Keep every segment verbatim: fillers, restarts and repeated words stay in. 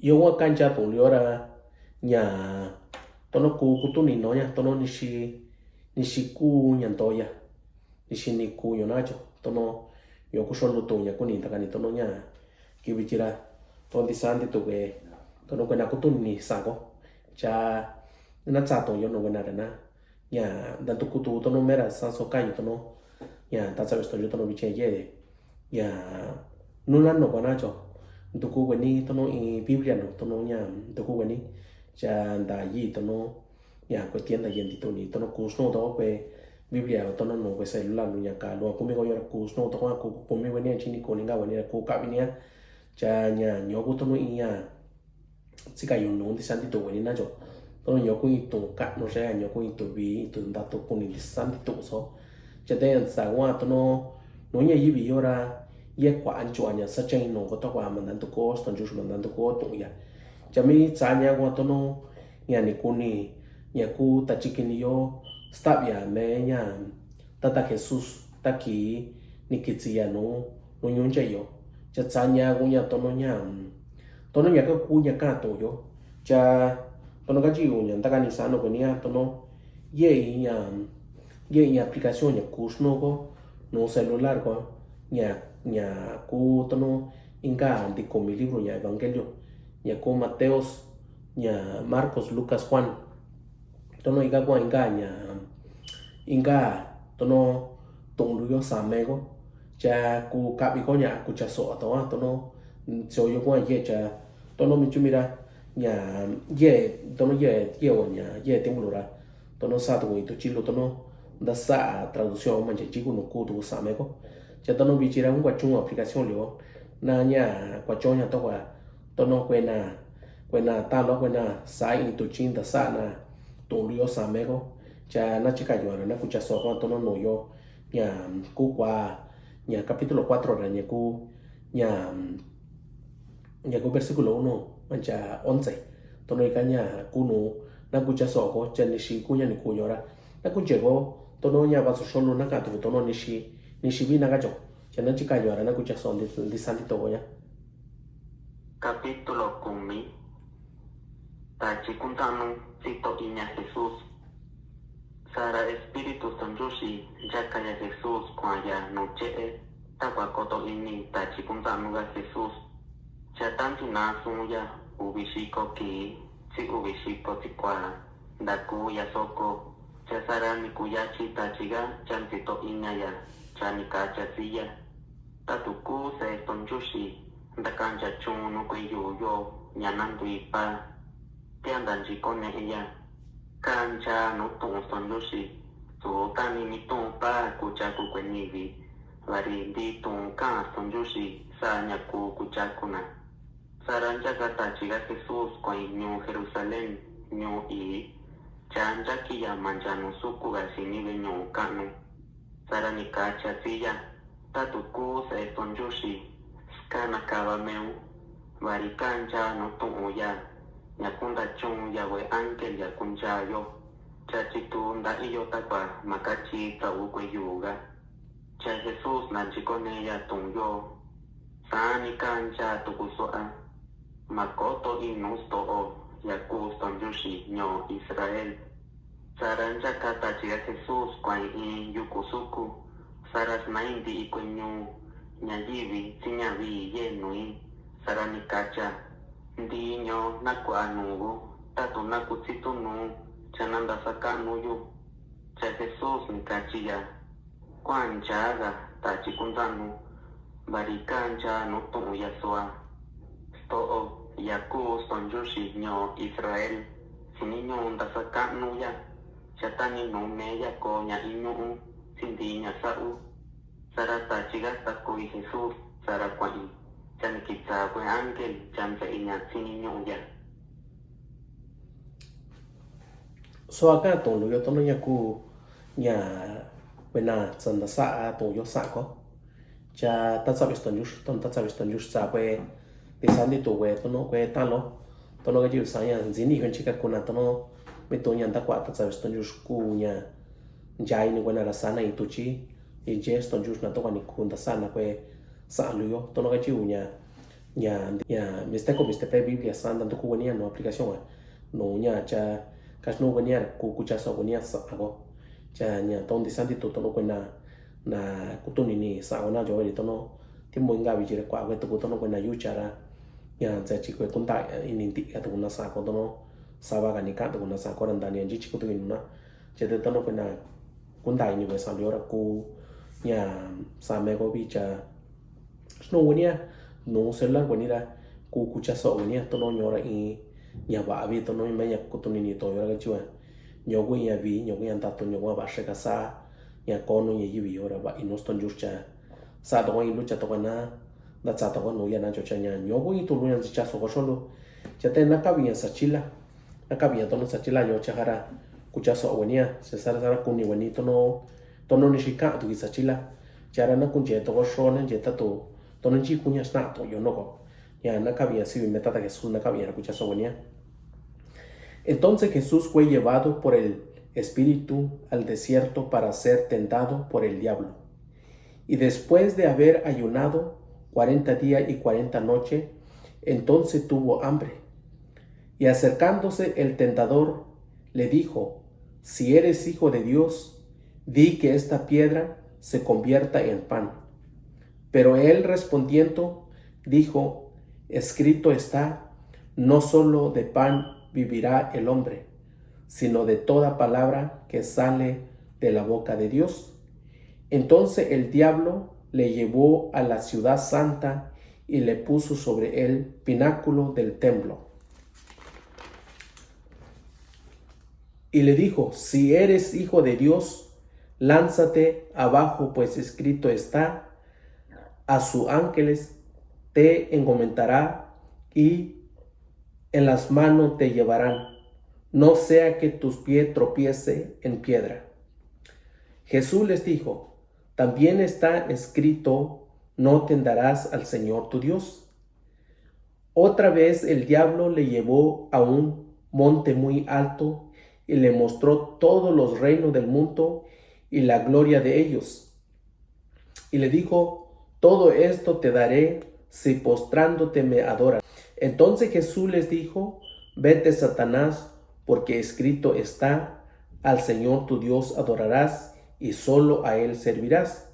Yua ka ncha to'o lio ra ña tono ku kutuni no ña tono nixi nixi ku ña ntoya nixi ni ku ño na cho tono yo ku xo lutu ña kuni ntakani tono ña kivi chira tono ndisa ndituke tono kuena kutuni sako cha na tsa to'o yo no kuena ra na ña ntanduku tu tono mera sanso kayu tono ña tatsa visto yo tono viche ye ña nuna no kuana cho nduku kueni tono i Biblia no tono ña nduku kueni cha nda yi tono ña kue tienda yendituni tono kusno to kue Biblia tono no kue celular no ña ka lua kumi ko yora kusno to kua ku kumi kueni chini kuni nga kueni ku kavinia cha ña ñoku tono i ña Tsika yu nu ndisa ndituke ni na cho tono ñoku i tu ka'nu xa ña ñoku i tu vi i tu ndatu kuni ndisa ndituke so. Cha te ña sa wa tono nu ña yivi yora ye kua anchua ña sa chai no ko to kua ma ndanduku sto njuxu ma ndanduku tu'un ya. Cha mi tsa ña wa tono ña ni kuni ña ku tachikini yo stavia me ña tata Jesús taki ni kitsi ya nu nu ñunche yo. Cha tsa ña ku ña tono ña tono ña ka ku ña ka to'o yo. Cha tono ka chi ku ña ndaka ni sa no kueni ya tono ye i ña ye i ña aplicación ña kusno ko nu celular ko ña ña ku tono inka ndiko mi libro ña evangelio ña ku Mateos ña Marcos Lucas Juan. Tono inka kua inka ña inka tono to'o luyo same ko cha ku kavi ko ña ku cha so to tono so yo kua ye cha tono mi chumi ra ña ye tono ye ye o ña ye timu ra tono sa tu i tu chilu tono ndasa traducción ma che chiku no ku tu same ko cha tono vichi ra un kua chun aplicación lio na ña kua cho ña to kua tono kuena kuena talo kuena sa i tu chin ndasa na to'o luyo same ko cha na chika yo na ku cha so ko tono no yo ña ku kua ña capítulo cuatro ra ña ku ña ña ku versículo uno mancha once tono ika ña ku nu na ku cha so ko cha nixi ku ña ni ku yo ra na ku che ko tono ña va su xolu na ka tu tono nixi nixi vi na ka cho cha na chika yo ra na ku cha so ndisa ndituke ña. Capítulo kumi. Tachikuntaꞌnu tsito iña Jesús. Sara Espíritu Sanchuxi nchaka ya Jesús kuaꞌa ya nucheꞌe takua koto ini tachikuntaꞌnu ga Jesús. Cha tanti na suun ya uvi xiko kii tsi uvi xiko tsi kuaa nda kuu ya soko. Cha sara ni kuyachi tachi ga cha ntsito iña ya cha ni kacha siya. Tatu kuu Seesto Nchuxi, ntakancha chunu kue yuu yo ña nandui pa. Tia ntanchi koneꞌe ya. Kancha nu tuꞌun Seesto Nchuxi, su tani ni tuꞌun pa kuchaku kue nivi. Vari ndi tuꞌun kaꞌan Seesto Nchuxi sa ña kuu kuchaku na. Sara nchaka tachi ga Jesús kuaꞌi ñuu Jerusalén ñuu i. Cha nchaki ya mancha nu suku ga xini veꞌe ñuu kaꞌnu. Sara ni kacha siya. Tatu kuu Seesto Nchuxi, skana kava meu. Vari kancha nu tuꞌun ya ña kunta chun ya kue ángel ya kuncha yo. Cha chitu nda iyo takua ma kachi tsaꞌu kue yuu ga. Cha Jesús ntanchi koneꞌe ya tuꞌun yo. Sani kancha tuku suaꞌa. Ma koto inu stoꞌo ya kuu Seesto Nchuxi ñoo Israel. Sara nchaka tachi ga Jesús kuaꞌi i yuku suku. Sara snai ndiꞌi kue ñuu ña yivi tsi ña vii ye nui. Sara ni kacha. Ndi ño na kuaꞌa nugu tatu na kutsitu nu cha na ndasa kaꞌnu yu. Cha Jesús ni kachi ya. Kuaꞌa ncha ga tachikuntaꞌnu. Vari kancha nu tuꞌun ya sua. Stoꞌo ya kuu Seesto Nchuxi ñoo Israel. Sini ñuꞌu ndasa kaꞌnu ya. Cha tani nu me ya ko ña i ñuꞌu tsi ndi ña saꞌu. Sara tachi ga sako i Jesús sara kuaꞌi. Cha ni kitsa kue ángel cha ntseꞌi ña tsini ñuꞌu ya. Sua ka tuꞌun luyo tono ña ku ña kuena tsa ndasa tuꞌun yo sako. Cha tatsa visto Nchuxi tono tatsa visto Nchuxi tsa kue ndisa ndituke tono kue talo. Tono ka jiu sa ña ntsini yo nchika kuna tono mi tuꞌun ña ndakua tatsa visto Nchuxi ku ña nchai ni kuena ra sa na i tuchi. I nche Seesto Nchuxi na tokua ni ku ndasa na kue saꞌa luyo tono ka jiu ña ña, ña mixteku mixtepe Biblia Santa ntuku guenia nu aplicación a nu ña cha kaxnu guenia ku kuchaso guenia sa ago. Cha ña to ndi santi tu tono kuena na kutuni ni sa ago na yo eri tono timo inga vi chire kua ago tuku tono kuena yucha ra ña nsa chi kue kunda ini nti ka tuku na sa ago tono sava ka ni ka tuku na sa ago ra nda ni anji chi kutu inu na. Chete tono kuena kunda ini kue sa lio ra ku ña sa mego vi cha xnu guenia nu celular guenia ra ku kuchaso guenia tono ñora i ña vavi tono me ña kutuni ni to yora ka chiwa ñogu ña vi ñogu ña ndatu ñogu ña vaxe ka sa ña kono ña yivi yora va inu stonjur cha sa togo i lucha togo na ndatsa togo nu ya na chocha ña ñogu i tulu ña nsichaso ko xolu. Chete na kavi ña sachila na kavi ña tono sachila yo cha jara kuchaso guenia se sara sara kuni gueni tono tono ni xika tu ki sachila. Chara na kunche togo xo na nche tatu tono nchi kuña sna to yo noko. Ya na kavi ña sivi me tata Jesús na kavi ña ra kuchaso guenia. Entonces Jesús fue llevado por el Espíritu al desierto para ser tentado por el diablo. Y después de haber ayunado cuarenta días y cuarenta noches, entonces tuvo hambre. Y acercándose el tentador, le dijo: "Si eres hijo de Dios, di que esta piedra se convierta en pan". Pero él respondiendo, dijo: "Escrito está: no solo de pan vivirá el hombre, sino de toda palabra que sale de la boca de Dios". Entonces el diablo le llevó a la ciudad santa y le puso sobre el pináculo del templo. Y le dijo: "Si eres hijo de Dios, lánzate abajo, pues escrito está: a sus ángeles te encomendará y en las manos te llevarán, no sea que tus pies tropiece en piedra". Jesús les dijo: "También está escrito: no tentarás al Señor tu Dios". Otra vez el diablo le llevó a un monte muy alto y le mostró todos los reinos del mundo y la gloria de ellos. Y le dijo: "Todo esto te daré si postrándote me adoras". Entonces Jesús les dijo: "Vete, Satanás, porque escrito está: al Señor tu Dios adorarás y solo a él servirás".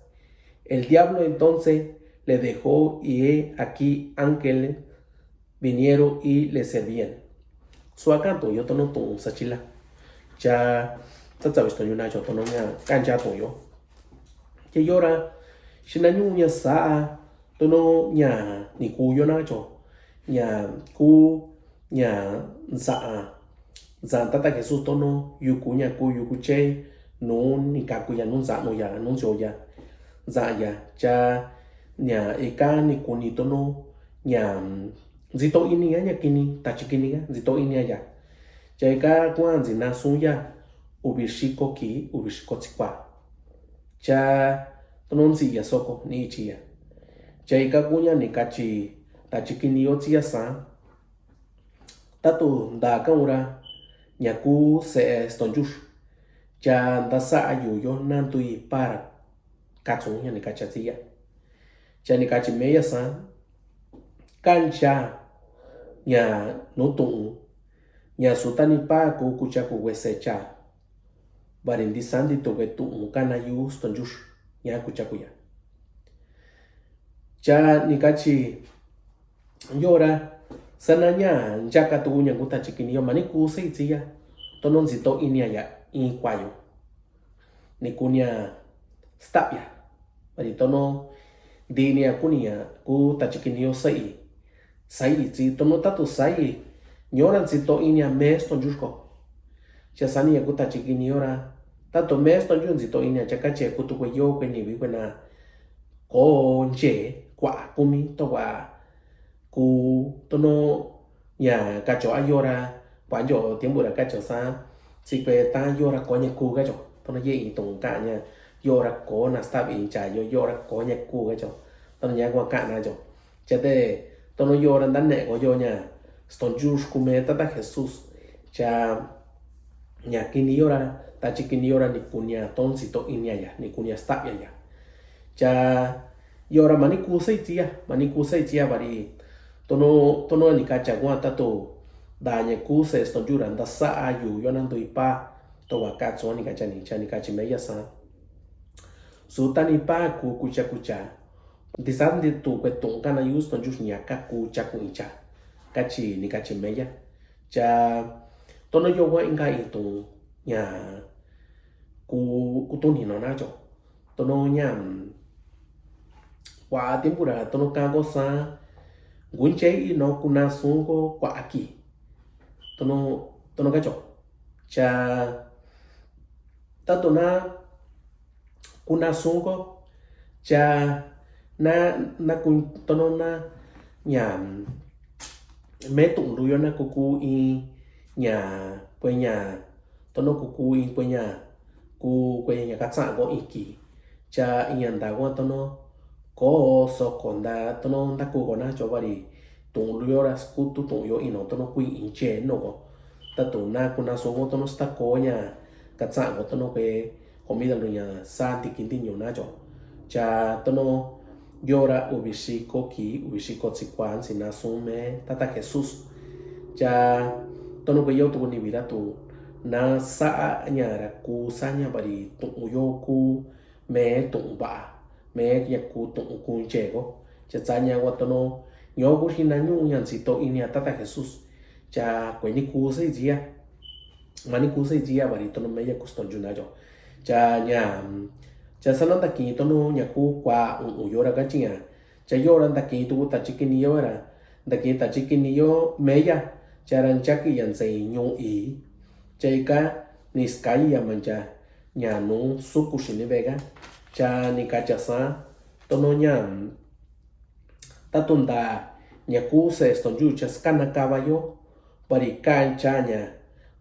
El diablo entonces le dejó, y he aquí ángeles vinieron y le servían. Suakan to yo tono to sachila. Cha tsatsa visto yo na cho tono ña kancha to yo. Che yora xina ñu ña sa tono ña ni ku yo na cho ña ku ña nsa nsa tata Jesús tono yuku ña ku yuku che nu ni kaku ya nu nsa no ya nu nso ya nsa ya cha ña ika ni kuni tono ña nzito ini ya ña kini tachi kini ya nzito ini ya ya. Cha ika kua nzina sun ya uvi xiko ki uvi xiko tsikua. Cha tono nsi ya soko ni ichi ya. Cha ika kuña ni kachi tachi kini yo tsi ya sa. Tatu nda kaun ra ña ku se'e stonjux. Cha nda sa'a yu yo na ntui para katsu ña ni kacha tsi ya. Cha ni kachi me ya sa. Kancha ña nu tu'un ña su tani pa ku kucha ku wese cha. Vari ndi santi tuve tu'un kana yu stonjux ña kucha ku ya. Cha ni kachi yora sana ña nchaka tuku ña ku tachi kini yo mani ku sei tsi ya. Tono nzito ini ya i kua yo ni kunia sta'via. Vari tono nti'i ni a kunia ku tachi kini yo sai sai tsi tono tatu sai ñora nzito ini a me stonjux ko. Cha sani ya ku tachi kini yo ra tatu me stonjux nzito ini a cha kachi a ku tu kue yo kue nivi kue na ko nche kua kumi to kua ku tono ña kacho a yora kua ncho tiempo ra kacho sa tsi kue ta yora ko ña ku kacho tono ye i tong ka ña yora ko na sta'vi cha yo yora ko ña ku kacho tono ña kua ka na cho. Cha te tono yora nda ne ko yo ña stonjux kume tata Jesús. Cha ña kini yora tachi kini yora ni kunia to nzito ini a ya ni kunia sta'via ya. Cha yora mani ku sei tsi ya mani ku sei tsi ya vari Tono, tono nikatyi a kuan tato da ña ku se'e stonyu ra nda sa'a yu yo na ndu i pa to wa katso nikatyi a ni, cha nikatyi meya sa. Su tani pa ku kucha kucha. Ndisa ndi tu kue tu'un kana yu stonyu ña ka kucha kuicha. Katyi nikatyi meya. Cha tono yo wa inka i tu'un ña ku, ku tu'un ni no na cho. Tono ña, mm, kua tiempo ra tono ka ko sa ngunche i no kuna sun ko kua aki. Tono, tono ka cho. Cha tato na kuna sun ko. Cha na, na kun tono na ña, mm, me tu'un luyo na kuku i ña, kue ña, tono kuku i kue ña, ku kue ña katsa ko iki. Cha i ña nda ko tono ko soko nda tono nda ku ko na cho vari tu'un luyo ra skutu tu'un yo i no tono kui inche no ko. Tato na kuna sun ko tono sta ko ña katsa ko tono kue comida lu ña sa ntiki nti ñu na cho. Cha tono yo ra uvi xiko ki, uvi xiko tsi kua ntsina sun me tata Jesús. Cha tono kue yo tuku ni vida tu na sa'a ña ra ku sa ña vari tu'un yo ku me tu'un va'a, me ña ku tu'un kunche ko. Cha tsa ña wa tono ño ku xina ñu ña ntsito ini a tata Jesús. Cha kue ni ku sa i tsi ya. Ma ni ku sa i tsi ya vari tono meya ku stonyu na cho. Cha ña, cha sa na nda ki tono ña ku kua u'un yo ra katyi ña. Cha yo ra nda ki tuku tatyi kini yo ra. Nda ki tatyi kini yo meya. Cha ra nchaki ya ntsei ñu i. Cha ika ni skai ya mancha ña nu suku xini vega. Cha nikatyi a sa tono ña tato nda ña ku se'e stonyu cha skanakava yo. Vari kancha ña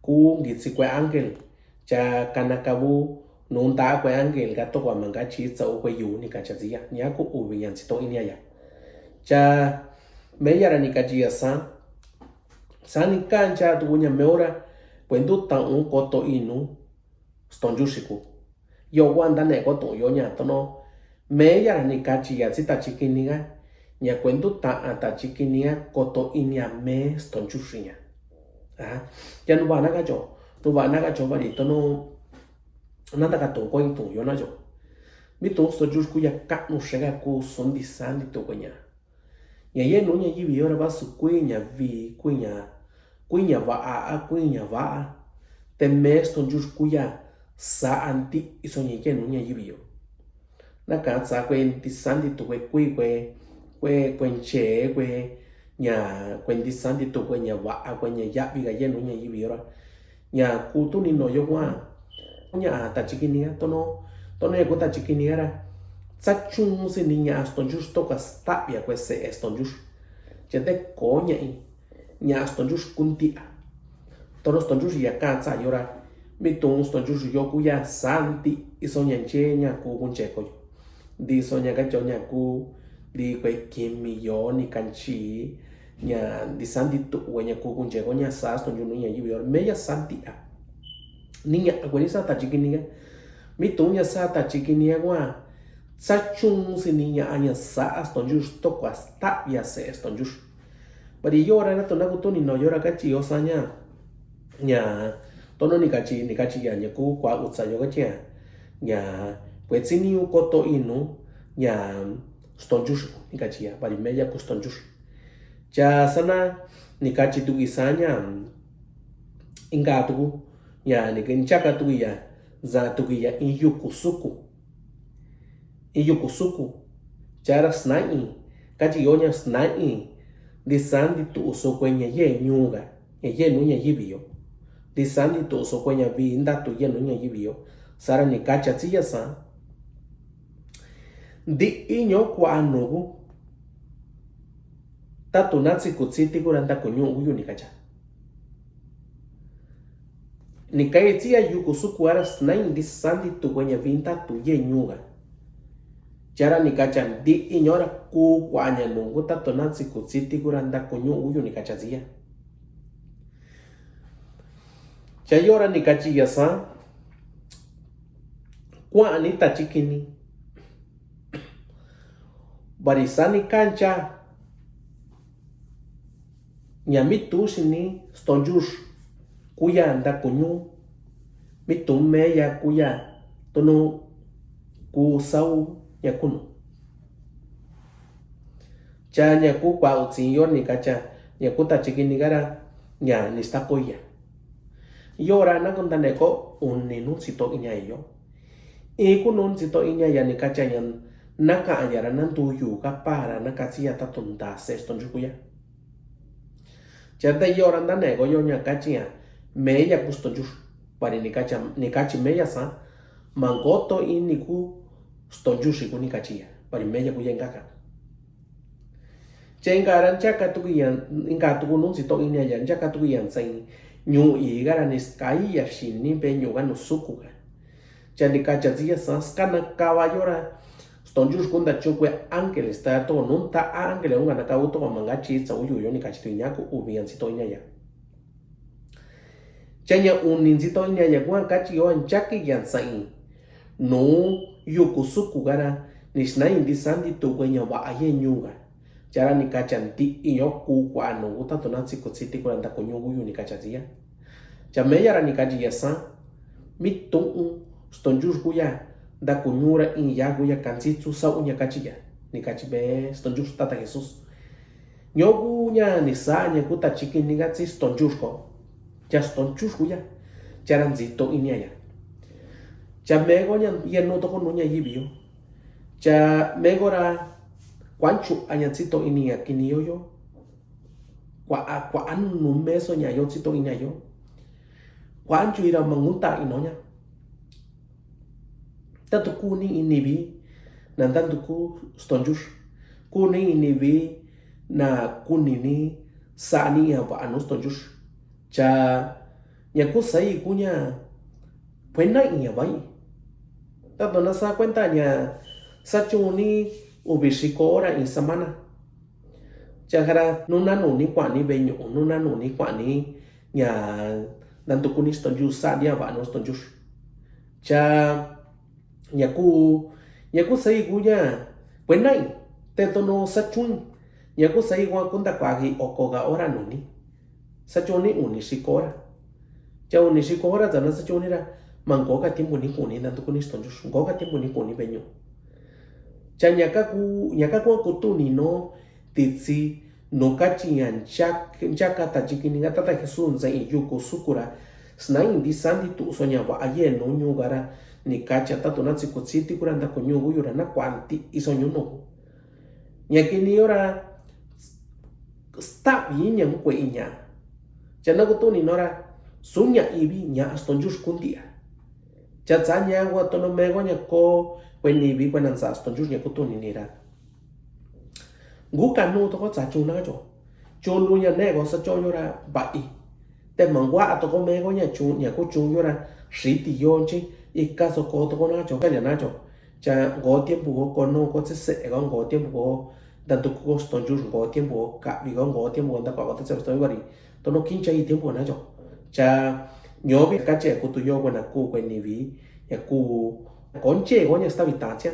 ku ngitsi kue angel. Cha kanakavu nu nda kue angel ka tokua manga chi tsau kue yu nikatyi a tsi ya. Ña ku uvi ña ntsito ini a ya. Cha meya ra nikatyi a sa. Sa ni kancha tuku ña me ora kue ndu ta'un koto inu stonyu xiku. Yo kua nda ne koto yo ña tono. Meya ra nikatyi ya tsi tatyi kini ka. Ña kue ndu ta'an tatyi kini ka koto ini a me stonyu xi ña. Aha. Ya nu va na ka cho. Nu va na ka cho vari tono. Na nda ka tu'un ko i tu'un yo na cho. Mi tu'un stonyu ku ya ka'nu xega ku sundi sandi tu ko ña. Ña yenu ña yivi yo ra vasu kui ña vi, kui ña, kui ña va'a, a kui ña va'a. Te me stonyu ku ya sa'a nti'i so ña yenu ña yivi yo. Na katsa kue ndisa ndi tu kue kui kue, kue, kue nche kue, ña kue ndisa ndi tu kue ña va'a kue ña yavi ka yenu ña yivi yo ra. Ña ku tu'un ni no yo kua. Ña tatyi kini ka tono, tono ña ku tatyi kini ka ra. Tsa chun si ni ña stonyu to ka stavia kue se'e stonyu. Che de ko ña i. Ña stonyu ku ntia. Tono stonyu ya ka tsa yo ra. Mi tu'un stonyu yo ku ya sa nti'i so ña nche ña ku ku nche ko yo. Ndi so ña ka cho ña ku, ndi kue kimi yo ni kanchi. Ña ndisa ndi tu'u kue ña ku ku nche ko ña sa stonyu nu ña yivi yo ra. Meya sa ntia. Ni ña kue ni sa tatyi kini ka. Mi tu'un ña sa tatyi kini ka kua. Tsa chun si ni ña a ña sa stonyu to kua stavia se'e stonyu. Vari yo ra na tono ku tu'un ni no yo ra katyi yo sa ña. Ña tono nikatyi, nikatyi ya ña ku kua utsa yo katyi ya. Ña kue tsi ni u koto inu ña stonyu ni katyi ya vari meya ku stonyu. Cha sa na nikatyi tuki sa ña inka tuku ña ni ke nchaka tuki ya, za tuki ya in yuku suku. In yuku suku. Cha ra snai, katyi yo ña snai. Ndisa ndi tu'u so kue ña ye ñu ka, ña yenu ña yivi yo. Ndisa ndi tu'u so kue ña vi nda tu yenu ña yivi yo. Sa ra nikatyi a tsi ya sa. Nti'i ño kua nuku. Tatu natsi kutsiti ku ra nda kuñu'u ku yu nikatyi a. Ni kai tsi ya yuku suku a ra snai ndisa ndi tu kue ña vi nda tu ye ñu ka. Cha ra nikatyi a nti'i ño ra ku kua ña nuku tatu natsi kutsiti ku ra nda kuñu'u ku yu nikatyi a tsi ya. Cha yo ra nikatyi ya sa. Kua'an ni tatyi kini. Vari sa ni kancha. ña mí tuxini stonchux kuya ntakuñu, mí tumeya kuya tonu ku sau ña kunu. Cha ña ku kuautsiyo ni kacha ña ku tachikini kara ña nixtakoya. Yora na ku ntaneko uni nuntsi to iñayo. Iku nuntsi to iñaya ni kacha ña na kaya ra na ntuyu ka para na katsiya tatu ntase stonchux kuya. Cha ta yora ntaneko yo ña kachiña meya ku stonchux. Pari ni kacha ni kachi meya sa mankoto ini ku stonchux ku ni kachiya. Pari meya kuya inkaka. Cha inkara nchaka tukuya inka tuku nuntsi to iñaya nchaka tukuya nsain ñu'i kara ni skaiya xini be ñu'u ka nusuku ka. Cha ni kacha tsiya sa skana kava yora stonchux ku ntachuku angel sta to nunta angel unka naka uto ko manga chi tsa uyu yo ni kachi tuiña ku uvi ya ntsi to iñaya. Cha ña uni ntsi to iñaya ku a kachi yo a nchaki ya nsain nu yuku suku kara ni snai nti santi tuku ña va'a ye ñuka. Cha ra ni kacha nti'i yo ku kua nu uta tona tsiku tsiti kura ntakuñu kuyu ni kacha tsiya. Cha meya ra ni kachi ya sa mí tu'un stonchux kuya ntakuñu ra inya kuya kantsitsu sau ña kachiya ni kachi be stonchux tata Jesús. Ñoku ña ni sa ña ku tachikini katsi stonchux ko. Cha stonchux kuya. Cha ra ntsi to iñaya. Cha meko ña yenu toko nu ña yivi yo. Cha meko ra kuanchu a ña tsi to ini ña kini yo yo. Kua a kua a nu meso ña yo tsi to iña yo. Kuanchu ira manguta ino ña. Tatu kuni ini vi na ntantuku stonchux. Kuni ini vi na kunini sani ya va'a nu stonchux. Cha ña ku sai ku ña puena iña vai. Tatu na sa kuenta ña sa chuni uvi xiko ora in samana. Cha kara nuna nuni kuani veñu'u nuna nuni kuani ña ntantukuni stonchux sani ya va'a nu stonchux. Cha ña ku ña ku sai ku ña puena i te tono sa chun ña ku sai ku a ku ntakuaki oko ka ora nuni. Sa chuni uni xiko ora. Cha uni xiko ora tsana sa chuni ra ma nkoka tiempo ni kuni ntantukuni stonchux nkoka tiempo ni kuni veñu'u. Cha ña ka ku ña ka ku a kutuni no titsi nu kachi ña nchaka tachikini ka tata Jesús nsain yuku suku ra snai nti santi tu'u so ña va'a ye nu ñuka ra ni kachi a tatu na tsiku tsiti kura ntakuñu kuyu ra na kua nti'i so ñunuku. Ña kini yo ra stavi ña kue iña. Cha na kutuni no ra su ña ivi ña stonchux kunti'a. Cha tsa ña kua tono meko ña ko kue nivi kue na ntsa stonchux ña kutuni ni ra. Ngu kanu toko tsa chun na cho. Chun lu ña neko sa cho yo ra va'i. Te ma ngua toko meko ña chun ña ku chun yo ra xiti yo nchi ika so ko toko na cho ka ña na cho. Cha ngo tiempo ko ko no ko tse se ko ngo tiempo ko ntantuku ko stonchux ngo tiempo ko kavi ko ngo tiempo ko ntakua ko ta tse stonchux vari. Tono kincha i tiempo na cho. Cha ñovi kache kutu yo kue na ku kue nivi ña ku ko nche ko ña stavi ta tsia.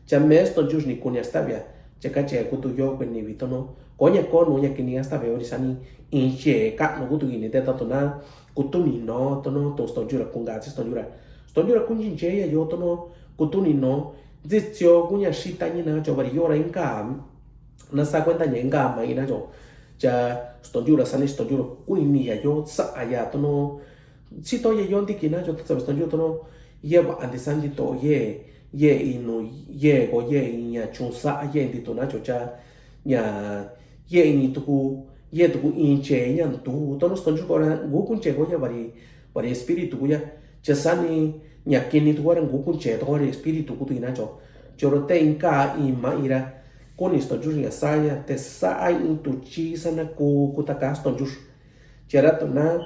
Cha me stonchux ni ku ña stavia. Cha kache kutu yo kue nivi tono ko ña ko nu ña kini ña stavia ori sani inche ka nu kutu ini te tato na kutuni no tono to stonchux ra kunga tsi stonchux ra stonchux ra kunchi nche ya yo tono kutuni no ntsi tsio ku ña xita ñi na cho vari yo ra inka na sa kuenta ña inka ma ina cho. Cha stonchux ra sani stonchux ra ku ini ya yo sa ya tono Sito ye yo ntiki na cho ta tsavi stonchux tono ye va'a nti santi to ye ye inu ye ko ye iña chun sa ye nti to na cho cha ña ye iñi tuku ye tuku inche ña ntu tono stonchux ko ra ngu kunche ko ya vari vari espíritu ku ya cha sani ña kini tuku ra ngu kunche to vari espíritu ku tu ina cho choro te inka ima ira kuni stonchux ña sa ya te sa ai in tu chi sana ku ku ta ka stonchux Chera tuna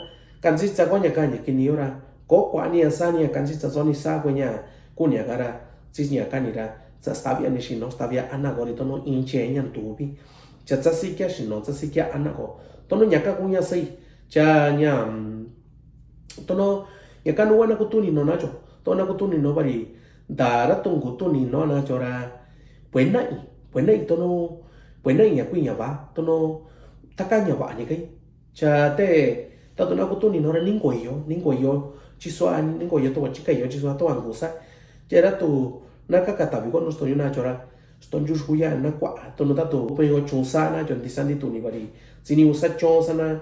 kantsitsa ko ña ka ña kini yo ra ko kuani a sa ni a kantsitsa so ni sa ko ña kuni a ka ra tsi ña ka ni ra tsa stavia ni xino stavia ana ko ri tono inche ña ntuvi cha tsa sikia xino tsa sikia ana ko tono ña ka ku ña sai cha ña tono ña ka nuwa na kutuni no na cho tono na kutuni no vari dara tungu tuni no na cho ra puena i puena i tono puena i ña kui ña va tono taka ña va ni kai Cha te tato na kutuni no ra ni nkoyo, ni nkoyo chisuaꞌa, ni nkoyo to wa chikayo chisuaꞌa to wa nkusa. Che ra tu na kaka tavi ko nu stonyu na cho ra stonyu xuya na kua to no tato pe yo chunsa na cho ndisa ndi tuni vari. Tsini usa chonsa na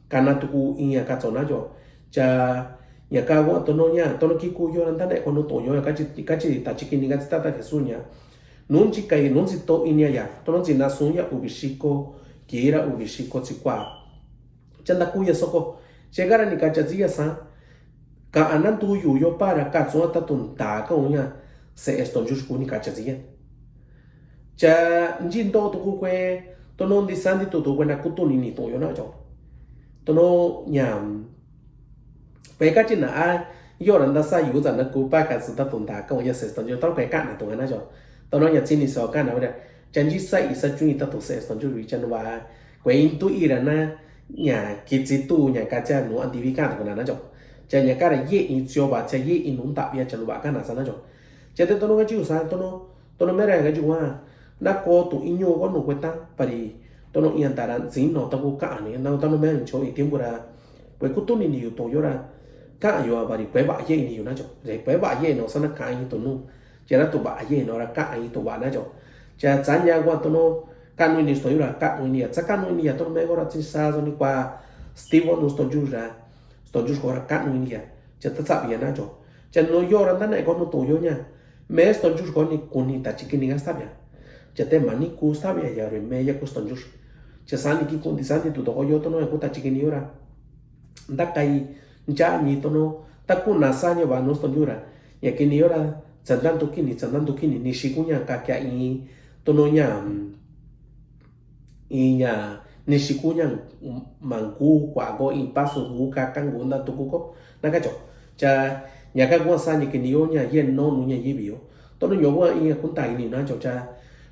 kana tuku iña katso na cho. Cha ña ka wa to no ña to no kiku yo ra nda ne ko no to yo kachi kachi ta chikini katsi tata Jesús ña. Nunchi kai nunchi to inia ya to no tsi na sun ya uvi xiko kira uvi xiko tsi kua. Cha nda kuya soko. Che kara ni kacha tsi ya sa. Ka ana ndu yu yo para ka tsu ata tun ta ka uña. Se esto jus ku ni kacha tsi ya. Cha nji ndo tu ku kue to no ndi sandi tu tu kue na kutu ni ni to yo na cho. To no ña. Kue kachi na a yo ra nda sa yu za na ku pa ka tsu ta tun ta ka uña se esto jus to kue ka na tu na cho. To no ña tsi ni so ka na ura. Cha nji sa i sa chu ni ta tu se esto jus ri cha no va. Kue intu ira na ña kitsi tu ña ka cha nu anti vi ka ta na na cho. Cha ña ka ra ye in tsio ba cha ye in nu ta bia cha nu ba ka na sa na cho. Cha te to no ka chi u sa to no to no me ra ka chi wa. Na ko tu inyo ko nu kue ta pari to no ian ta ra tsi no ta ku ka ni na to no me cho i tiempo ra. Kue ku tu ni ni yu to yo ra. Ka yo a pari kue ba ye ni yu na cho. Re kue ba ye no sa na ka i to nu. Che ra tu ba ye no ra ka i to ba na cho. Cha tsa ña wa to no. Ka nu ni sto yo ra ka nu ni ya tsa ka nu ni ya to no me ko ra tsi sa so ni kua. Stivo nu sto ju ra. Sto ju ko ra ka nu ni ya. Cha ta tsa ya na cho. Cha no yo ra nda na ko nu to yo ña. Me sto ju ko ni ku ni ta chikini ga sta ya. Cha te ma ni ku sta ya ya re me ya ku sto ju. Cha sa ni ki ku ndi sa ni tu to ko yo to no ya ku ta chikini yo ra. Nda kai nja ni to no ta ku na sa ni ba no sto ju ra. Ya kini yo ra tsandan tu kini tsandan tu kini ni shi ku ña ka kya i to no ña. I ña ni shi ku ña ma ngu kua ko i paso ngu ka ka ngu nda tu ku ko na ka cho. Cha ña ka kua sa ni kini yo ña ye no nu ña yi bi yo. To no yo kua i ña ku ta ini na cho cha.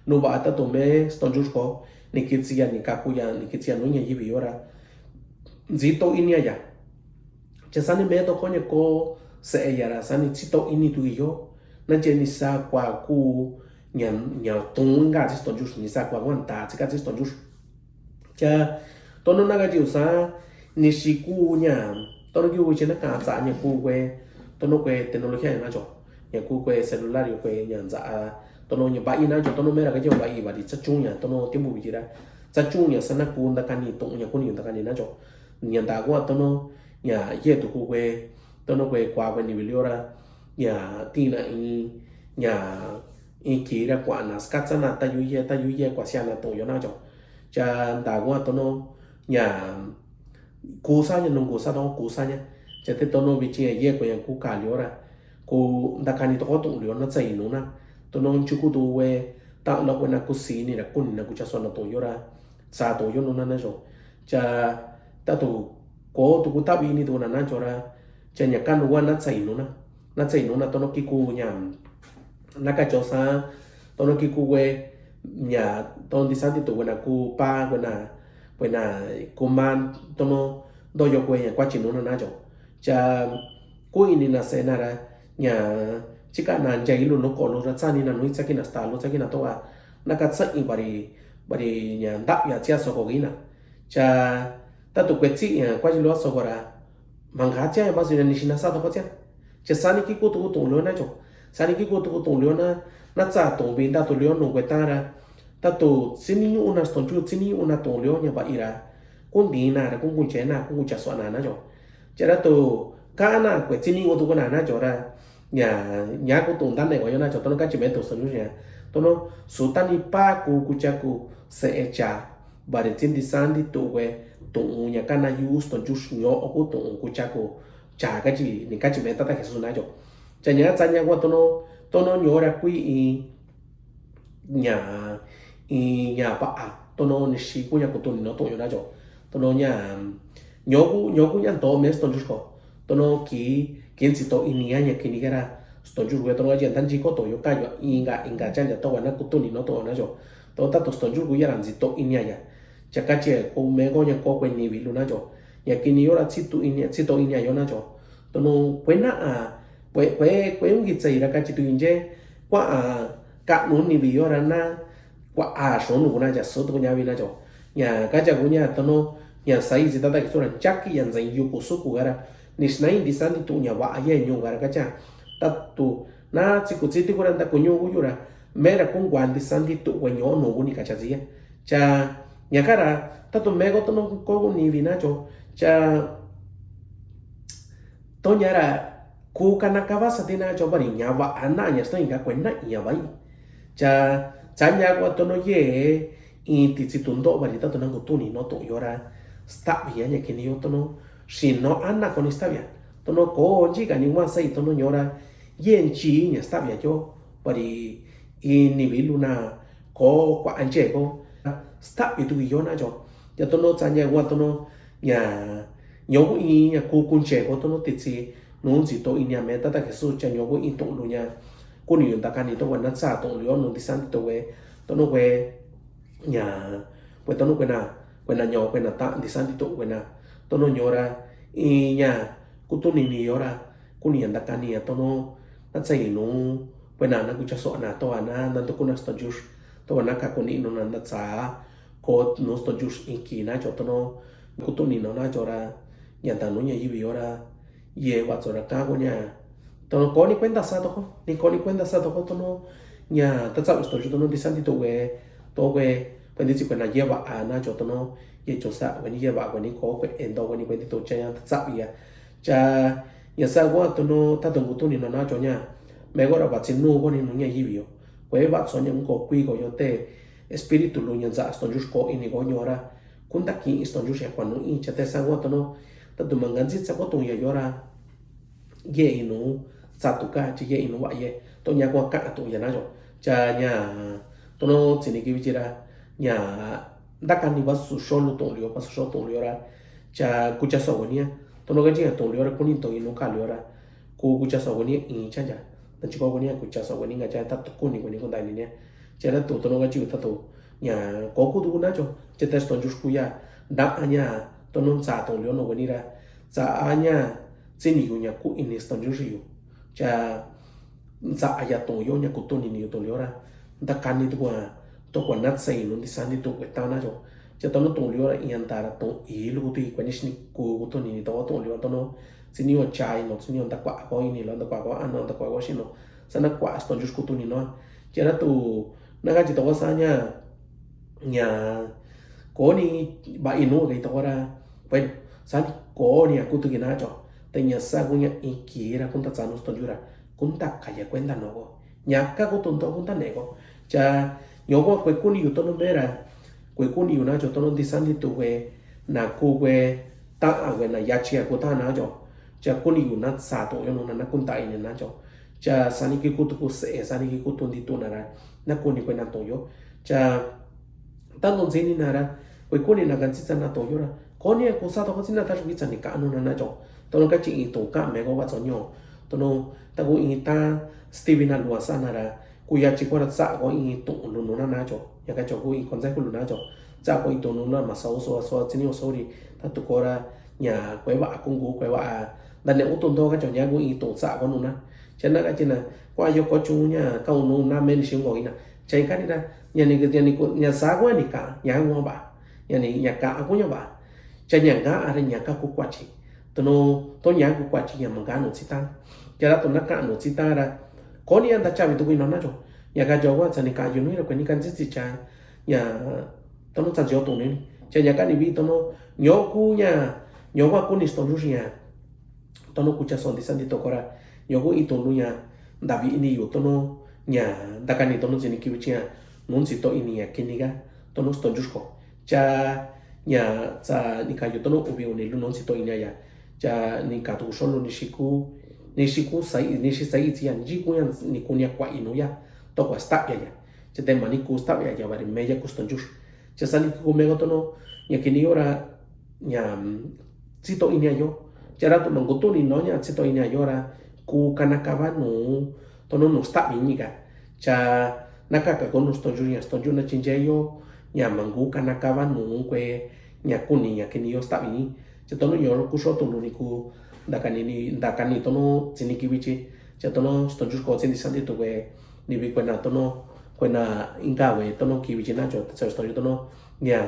Nu ba ta to me sto ju ko ni kitsi ya ni ka ku ya ni kitsi ya nu ña yi bi yo ra. Nzi to ini ya. Cha sani me to ko ña ko se e ya ra sani tsi to ini tu yo. Na che ni sa kua ku ña ña tun nga tsi sto ju ni sa kua kua ta tsi ka tsi sto ju. Cha to no na ka chi u sa ni shi ku ña to no ki u che na ka tsa ña ku kue to no kue tecnología ña na cho. Ña ku kue celular yo kue ña nza to no ña ba i na cho to no me ra ka chi ba i ba di tsa chu ña to no tiempo bi chi ra. Tsa chu ña sa na ku nda ka ni to ña ku ni nda ka ni na cho. Ña nda kua to no ña ye tu ku kue to no kue kua kue ni bi lio ra ña ti na i ña i ki ra kua na ska tsa na ta yu ye ta yu ye kua sia na to yo na cho. Cha nda kua to no ña ku sa ña nungu sa to ku sa ña. Cha te to no bi chi ye kue ña ku ka lio ra ku nda ka ni to ko to lio na tsa i nu na to no chu ku tu we ta lo kue na ku si ni ra ku ni na ku cha so na to yo ra. Sa to yo nu na na cho. Cha ta tu ko tu ku ta bi ni tu na na cho ra. Cha ña ka nu wa na tsa i nu na. Na tsa i nu na to no ki ku ña. Na ka cho sa to no ki ku we ña to ndi sa ti tu we na ku pa we na we na ku man to no do yo kue ña kua chi nu na na cho. Cha ku ini na se na ra ña chi ka na nja i lu no ko lu ra tsa ni na nu i tsa ki na sta lu tsa ki na to wa. Na ka tsa i bari bari ña nda ya chia so ko gi na. Cha ta tu kue tsi ña kua chi lu so ko ra. Manga tsia ma su na ni shi na sa to ko tsia. Che sani ki ku tu ku tu lio na cho. Sani ki ku tu ku tu lio na na tsa tu bi nda tu lio nu kue ta ra. Ta tu sini yu na sto ju sini yu na tu lio ña ba i ra. Ku ndi na ra ku ku che na ku ku cha so na na cho. Che ra tu ka na kue sini yu tu ku na na cho ra. Ña ña ku tu nda ne ko yo na cho to no ka chi me tu sto ju ña. To no su ta ni pa ku ku cha ku se e cha. Bari tsi ndi sa ndi tu kue tu ña ka na yu sto ju ño o ku tu ku cha ku. Cha ka chi ni ka chi me tata Jesús na cho. Cha ña tsa ña kua to no to no ño ra kui i ña i ña pa a to no ni shi ku ña ku tu ni no to yo na cho. To no ña ño ku ño ku ña to me sto ju ko. To no ki ki tsi to ini ña ña ki ni ka ra sto ju we to no ya ta nji ko to yo ka yo inga inga cha ña to wa na ku tu ni no to yo na cho. To ta to sto ju ku ya ra nzi to ini ya. Cha ka chi ko me ko ña ko kue ni bi lu na cho. Ña ki ni yo ra tsi tu ini tsi to ini yo na cho. To no kue na a kue kue kue un ki tsa i ra ka chi tu inje kua a ka nu ni bi yo ra na kua a so nu ku na cha so to ña bi na cho. Ña ka cha ku ña to no ña sai tsi Tata Jesús ra nchaki ya ntsain yuku suku ga ra, ni xnai ntisanti tu'u ña va'a yee ñu'u ga ra kacha. Tatu na tsiku tsiti ku ra ntaku ñu'u kuyu ra, mera kunkua ntisanti tu'u kue ño'o nu kuni kacha tsiya. Cha ñaka ra tatu meko tono ko kunivi nacho. Cha toña ra ku kanakava sati nacho vari ña va'a naña sati ña kue naña vai. Cha chaña kua tono yee in titsi tundo'o vari tatu nanku tuni no tu'u yora stavi ya ña kini yo tono. Xino ana koni stavia tono ko nchika ni wan sai tono ñora yee nchi ña stavia yo vari ini viluna ko kua ncheko stavi tuki yo nacho. Ya tono chaña kua tono ña ñoku in ña kuku ncheko tono titsi nuntsito ini ame Tata Jesús cha ñoku in tu'un lu ña kuni yu ntakani to kue natsa tu'un lu yo nu ntisanti to kue tono kue ña kue tono kue na kue na ño kue na ta ntisanti to kue na tono ñora in ña kutunini yora kuni ya ntakani ya tono natsa inu kue na nakuchaso na to ana nantuku na stojux to kue na kakuni nu na natsa ko nu stojux inki nacho tono kutuni no nacho ra ña tanu ña yivi yora. Ye vatso ra ka kuña tono koni kuenta sa toko ni koni kuenta sa toko tono ña tatsavi stojux tono ntisanti to kue to kue kue ntitsi kue na ye va'a nacho tono ye chosa kue ni ye va'a kue ni ko kue ento kue ni kue ntito cha ña tatsavi ya. Cha ña sa kua tono tato kutuni no nacho ña meko ra vatsi nu koni nu ña yivi yo kue vatso ña ko kui ko yo te espíritu lu ña ntsa stojux ko ini ko ñora kunta ki stojux ya kua nu in cha te sa kua tono tatu mangantsitsa ko tu'un ya yora ye inu tsatuka chi ye inu va'a ye to ña kua ka'a tu'un ya nacho. Cha ña tono tsini kivi chi ra ña ntakani vasu xolu tu'un lu yo vasu xolu tu'un lu yo ra cha kuchaso kue ni ya tono kachi ña tu'un lu yo ra kuni to inu ka lu yo ra ku kuchaso kue ni in cha ya. Nachi ko kue ni ya kuchaso kue ni nga cha tatu kuni kue ni kunta ini ni ya. Cha ra tu tono kachi tatu ña ko kutu ku nacho cha ta stojux ku ya nta'a ña tono ntsa tu'un lu yo no kue ni ra tsa'a ña tsini yu ña ku ini stojux yu. Cha ntsa ya tu'un yo ña kutunini yu tu'un lu yo ra ntakani to kua to kua natsa inu ntisanti to kue ta nacho. Cha tono tu'un lu yo ra iña nta ra tu'un i lu kutu i kue ni xini ku kutunini to kua tu'un lu yo tono tsini yo cha ino tsini yo ntakua ko ini lo ntakua ko ano ntakua ko xino sa nakua stojux kutuni no. Cha ra tu nakachi to kua sa ña ña koni va'a inu kai to kua ra bueno sani koni a kutu ki nacho. Te ña sa ku ña iki ra kunta tsa nu stojux ra kunta kaya kuenta no ko ña ka kutu nto kunta ne ko. Cha ño kua kue kuni yu tono mera kue kuni yu nacho tono ntisanti to kue na ku kue ta'a kue na yachi a kuta nacho. Cha kuni yu natsa tu'un yo nu na nakunta ini nacho. Cha sani ki kutu ku se'e sani ki kutu ntitu na ra nakuni kue na tu'un yo. Cha tanto ntsini na ra kue kuni na kantsitsa na tu'un yo ra koni a kusa to ko tsina ta xukitsa ni ka'nu na nacho. Tono kachi in tu'un ka'an meko vatso ño tono ta ku in ta stivi na lua sa na ra ku yachi ko ra tsa ko in tu'un lu nu na nacho. Ya kacho ku in consejo lu nacho tsa ko in tu'un lu na ma sau so so tsini o so ri tatu ko ra ña kue va'a kungu kue va'a ntane utu nto kacho ña ku in tu'un tsa ko nu na. Cha na kachi na kua yo ko chu ña ka unu na me ni xingo ina. Cha ika ni ra ña ni ña ni ña sa kua ni ka ña kua va'a ña ni ña ka a ku ña va'a. Cha ña ka a ra ña ka ku kuachi tono to ña ku kuachi ña manga nu tsita. Cha ra to na ka nu tsita ra koni a nta chavi tuku ino nacho. Ña ka yo kua tsa ni ka yu nu ira kue ni kantsitsi cha ña tono tsa yo tu'un ni. Cha ña ka ni vi tono ño ku ña ño kua kuni stojux ña tono kuchaso ntisanti to ko ra ño ku in tu'un lu ña ntavi ini yu tono ña ntakani tono tsini kivi chi ña nuntsito ini ña kini ka tono stojux ko. Cha ña tsa ni ka yu tono uvi uni lu nuntsito ini a ya cha ni ka tuku xolu ni xiku ni xiku sai ni xi sai itsi ya nchi ku ña ni kuni a kua inu ya to kua stavia ya. Cha te ma ni ku stavia ya vari me ya ku stojux. Cha sani ki ku meko tono ña kini yo ra ña tsito ini a yo. Cha ra tu ma ngutuni no ña tsito ini a yo ra ku kanakava nu tono nu stavi ñi ka. Cha naka ka ko nu stojux ña stojux na chinche yo ña ma ngu kanakava nu kue ña kuni ña kini yo stavi ñi. Cha tono ño ku xo tu lu ni ku ntakani ni ntakani tono tsini kivi chi. Cha tono stojux ko tsi ntisanti to kue ni vi kue na tono kue na inka kue tono kivi chi nacho ta stojux tono ña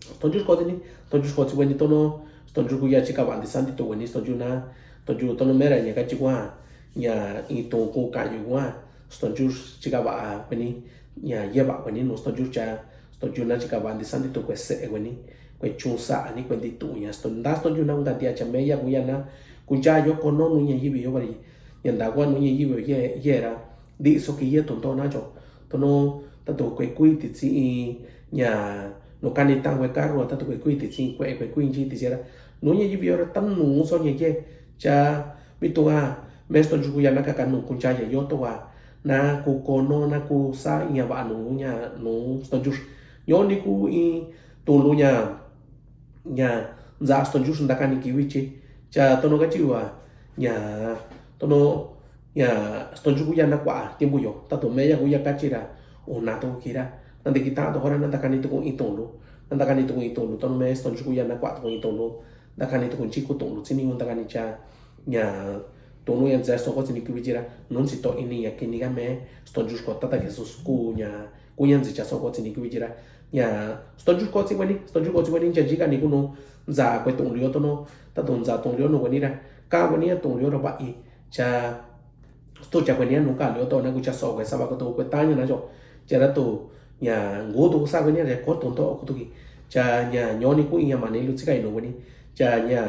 Stonchur kotsi ni, stonchur kotsi kueni tono, stonchur kuya chikava'a ntisantitu kueni, stonchur na, stonchur tono mera ña kachi kua, ña iin tun ku kayu kua, stonchur chikava'a kueni, ña yeva kueni nu stonchur cha, stonchur na chikava'a ntisantitu kue se'e kueni, kue chun sa'a ni kue ntitu ña, stonchur na unga ntia cha meya kuya na, kuncha yo kono nu ña yivi yo vari, ña nda kua nu ña yivi yo ye, yera, ntiso ki ye tunto na cho. Tono, tatu kue kuiti tsi i, ña, nu kani tan kue karua, tatu kue kuiti tsi kue, kue kuinchi ti sera. Nu ña yivi yo ra tan nu so ña ye. Cha, mi tunga, me stonchur kuya na kaka nu kuncha ya yo to wa. Na ku kono, na ku sa, ña va nu, ña, nu stonchur. Ño ni ku i, tun lu ña, ña, nza stonchur nda kani ki wichi. Cha, tono kachi wa, ña, tono, ña, stonchur kuya na kua, tiempo yo, tatu meya kuya kachi ra, una to kira, na nde ki tan to hora na nda kani to ku i tun lu, na nda kani to ku i tun lu, tono me stonchur kuya na kua to ku i tun lu, nda kani to ku nchi ku tun lu, tsi ni un nda kani cha, ña, tun lu ña nza so kotsi ni ki wichi ra, nunchi to ini ña kini ka me, stonchur ko tata Jesus ku ña, ku ña nzi cha so kotsi ni ki wichi ra, ña, stonchur kotsi kueni, stonchur kotsi kueni, cha nchi kani ku nu, nza kue tun lu yo tono, tatu nza tun lu yo nu kueni ra, ka kueni ña tun lu yo ra va i, cha, stu cha kueni ña nu ka lu yo to na ku cha so kue sava ko to kue taña na yo, cha ra tu, ña, ngu tu sa kueni ña ko tun to ku tu ki, cha ña ño ni ku i ña mani lu tsi ka i nu kueni, cha ña,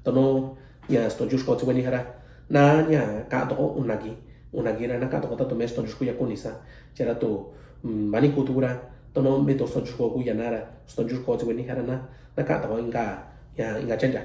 tono, ña stonchur kotsi kueni hara, na ña ka to ko una ki, una ki ra na ka to ko tatu me stonchur kuya kuni sa, cha ra tu, mm, mani ku tu ra, tono me to stonchur ko kuya na ra, stonchur kotsi kueni hara na, na ka to ko inka, ña, inka chancha.